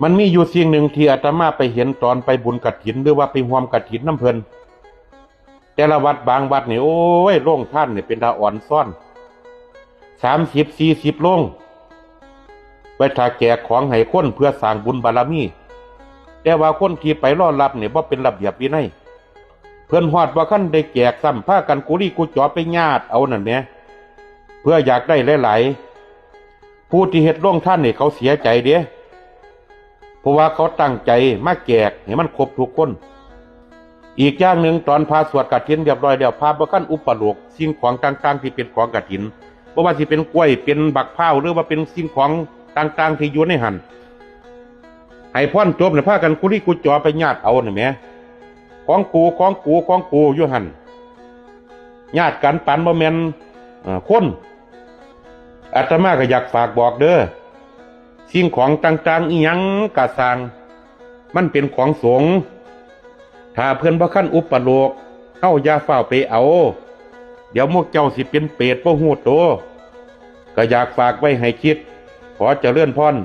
ມັນມີຢູ່ສິ່ງໜຶ່ງທີ່ອາດຕະມາໄປເຫັນຕອນໄປບຸນກະຖິນ ຫຼືວ່າໄປຮ່ວມກະຖິນນຳເພິ່ນ. ແຕ່ລະວັດບາງວັດນີ້ ໂອ້ຍ ໂຮງທານນີ້ເປັນຕາອ່ອນຊອນ ສາມສິບ ສີ່ສິບໂຮງ ໄວ້ຖ້າແຈກຂອງໃຫ້ຄົນເພື່ອສ້າງບຸນບາລະມີ. ແຕ່ວ່າຄົນທີ່ໄປລໍຮັບນີ້ບໍ່ເປັນລະບຽບວິໄນ. ເພິ່ນຮອດບໍ່ທັນໄດ້ແຈກຊ້ຳ ພາກັນກຸລີກຸຈໍໄປຍາດເອົານັ້ນແໝ ເພື່ອຢາກໄດ້ຫຼາຍໆ. ຜູ້ທີ່ເຮັດໂຮງທານນີ້ເຂົາເສຍໃຈເດ້ ເພາະວ່າເຂົາຕັ້ງໃຈມາແຈກໃຫ້ມັນຄົບທຸກຄົນ. ອີກຢ່າງໜຶ່ງ ຕອນພະສວດກະຖິນຮຽບຮ້ອຍແລ້ວ ພະບໍ່ທັນອຸປະໂລກສິ່ງຂອງຕ່າງໆທີ່ເປັນຂອງກະຖິນ ບໍ່ວ່າຊິເປັນກ້ວຍ ເປັນບັກພ້າວ ຫຼືວ່າເປັນສິ່ງຂອງຕ່າງໆທີ່ຢູ່ໃນຫັ້ນ ໃຫ້ພອນຈົບແລ້ວ ພາກັນກຸລີກຸຈໍໄປຍາດເອົານັ້ນແໝ ຂອງກູ ຂອງກູ ຂອງກູຢູ່ຫັ້ນ ຍາດກັນປານບໍ່ແມ່ນ ເອີ ຄົນ. ອາດຕະມາກໍຢາກຝາກບອກເດີ ສິ່ງຂອງຕ່າງໆອີ່ຫຍັງກໍຊ່າງ ມັນເປັນຂອງສົງ. ຖ້າເພິ່ນບໍ່ທັນອຸປະໂລກ ເຮົາຢ່າຟ້າວໄປເອົາ ດຽວໝູ່ເຈົ້າຊິເປັນເປດບໍ່ຮູ້ໂຕ. ກໍຢາກຝາກໄວ້ໃຫ້ຄິດ. ຂໍຈະເລີນພອນ.